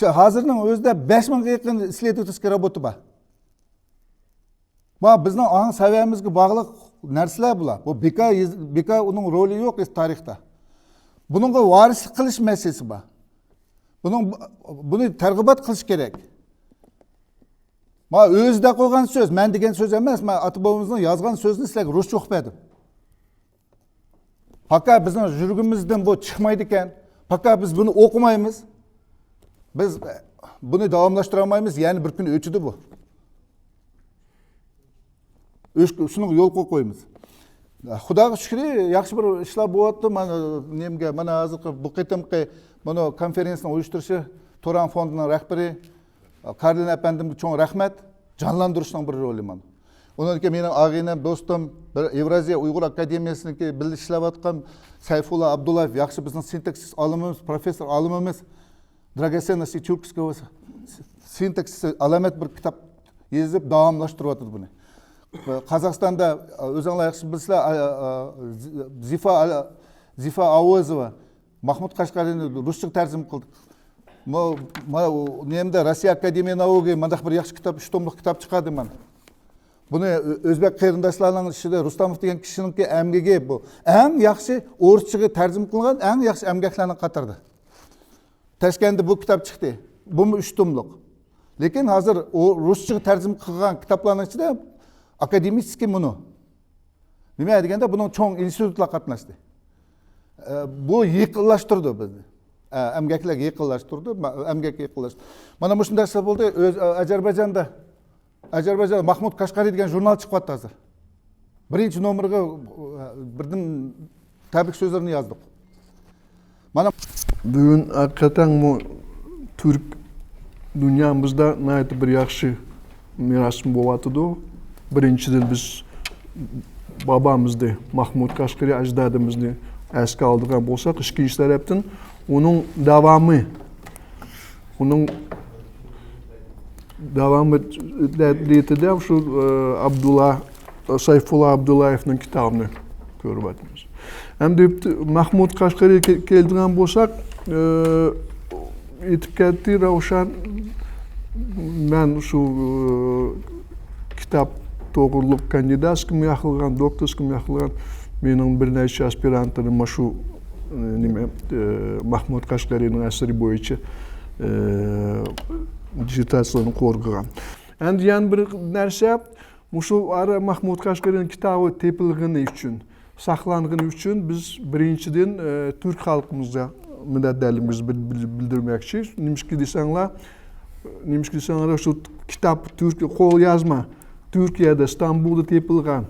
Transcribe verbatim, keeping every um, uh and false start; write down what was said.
ھازىرنىڭ ئۆزىدە بەش مىڭغا يېقىن ئىسلېدۋىتېلسكىي رابوتا بار. ما بىزنىڭ ئاڭ سەۋىيەمىزگە باغلىق نەرسىلەر بۇلار. بۇ بىكار، بىكار ئۇنىڭ رولى يوق تارىختا. بۇنىڭغا ۋارىسلىق قىلىش مەسىلىسى بار. بۇنىڭ، بۇنى تەرغىبات قىلىش كېرەك. ما ئۆزىدە قويغان سۆز، مەن دېگەن سۆز ئەمەس، مەن ئاتا بوۋىمىزنىڭ يازغان سۆزىنى سىلەرگە رۇسچە ئوقۇپ بەردىم. پاكا بىزنىڭ يۈرىكىمىزدىن بۇ چىقمايدىكەن، پاكا بىز بۇنى ئوقۇمايمىز. بىز بۇنى داۋاملاشتۇرالمايمىز، يەنە بىر كۈن ئۆچىدۇ بۇ. ئۆچ-، شۇنىڭغا يول قويۇپ قويىمىز. خۇداغا شۈكرى، ياخشى بىر ئىشلار بولۇۋاتىدۇ. مانا نېمىگە، مانا ھازىرقى بۇ قېتىمقى مانا كونفېرېنسىيەنىڭ ئۇيۇشتۇرۇشى، تۇران فوندىنىڭ رەھبىرى كارلىن ئەپەندىمگە چوڭ رەھمەت. جانلاندۇرۇشنىڭ بىر رولى مانا. ئۇنىڭدىن كېيىن مېنىڭ ئاغىنەم، دوستۇم، بىر ئېۋرازىيە ئۇيغۇر ئاكادېمىيەسىنىڭكى بىللە ئىشلەۋاتقان سەيفۇللا ئابدۇللايېف، ياخشى بىزنىڭ سىنتاكسىس ئالىمىمىز، پروفېسسور ئالىمىمىز، دراگوценности тюркского синтаксиса ئالامەت بىر كىتاب يېزىپ داۋاملاشتۇرۇۋاتىدۇ بۇنى. قازاقىستاندا، ئۆزۈڭلار ياخشى بىلىسىلەر، زىفا، زىفا ئاۋازوۋا ماخمۇت قەشقەرىنى رۇسچىغا تەرجىمە قىلدى. ما، ما، نېمىدە، روسىيە ئاكادېمىيە ناۋۇگى مانداق بىر ياخشى كىتاب، ئۈچ توملۇق كىتاب چىقاردى مانا. بۇنى ئۆزبەك قېرىنداشلارنىڭ ئىچىدە رۇستاموف دېگەن كىشىنىڭكى ئەمگىكى بۇ. ئەڭ ياخشى ئورۇسچىغا تەرجىمە قىلىنغان ئەڭ ياخشى ئەمگەكلەرنىڭ قاتارىدا. تاشكەنتتە بۇ كىتاب چىقتى. بۇمۇ ئۈچ توملۇق. لېكىن ھازىر ئۇ رۇسچىغا تەرجىمە قىلغان كىتابلارنىڭ ئىچىدە ئاكادېمىچېسكىي مۇنۇ. نېمە دېگەندە، بۇنىڭ چوڭ ئىنستىتۇتلار قاتناشتى. ئە، بۇ يېقىنلاشتۇردى بىزنى. ئە، ئەمگەكلەرگە يېقىنلاشتۇردى، ما-، ئەمگەككە يېقىنلاشتۇردى. مانا مۇشۇنداق ئىشلار بولدى. ئۆز، ئە، ئەزەربەيجاندا، ئەزەربەيجاندا ماخمۇت قەشقەرى دېگەن ژۇرنال چىقىۋاتتى ھازىر. بىرىنچى نومېرىغا، ئە، بىردىن تەبرىك سۆزلىرىنى يازدۇق. مانا بۈگۈن ھەقىقەتەن بۇ تۈرك دۇنيامىزدا ناھايىتى بىر ياخشى مىراس بولۇۋاتىدۇ. بىرىنچىدىن، بىز بابامىزنى، ماخمۇت قەشقىرى ئەجدادىمىزنى ئەسكە ئالىدىغان بولساق، ئىككىنچى تەرەپتىن ئۇنىڭ داۋامى، ئۇنىڭ داۋامى رېتىدە شۇ، ئە، ئابدۇللا، سەيفۇللا ئابدۇللايېۋنىڭ كىتابىنى كۆرۈۋاتىمىز. ئەمدى ماخمۇت قەشقەرىگە كەلدىغان بولساق، ئېيتىپ كەتتى راۋشان، مەن شۇ كىتاب توغرۇلۇق كاندىداتسكىمۇ ياقلىغان، دوكتورسكىمۇ ياقلىغان، مېنىڭ بىر نەچچە ئاسپىرانتلىرىم شۇ نېمە، ماخمۇت قەشقەرىنىڭ ئەسىرى بويىچە دىسسېرتاتسىيىلىرىنى قورغىغان. ئەمدى يەنە بىر نەرسە، مۇشۇ ئارا ماخمۇت قەشقەرىنىڭ كىتابى تېپىلغىنى ئۈچۈن، ساقلانغىنى ئۈچۈن بىز بىرىنچىدىن، ئە، تۈرك خەلقىمىزگە مىننەتدارلىقىمىزنى بىل-، بىل-، بىلدۈرمەكچى. نېمىشقا دېسەڭلار، نېمىشقا دېسەڭلار، شۇ كىتاب تۈرك قوليازما، تۈركىيەدە، ئىستانبۇلدا تېپىلغان،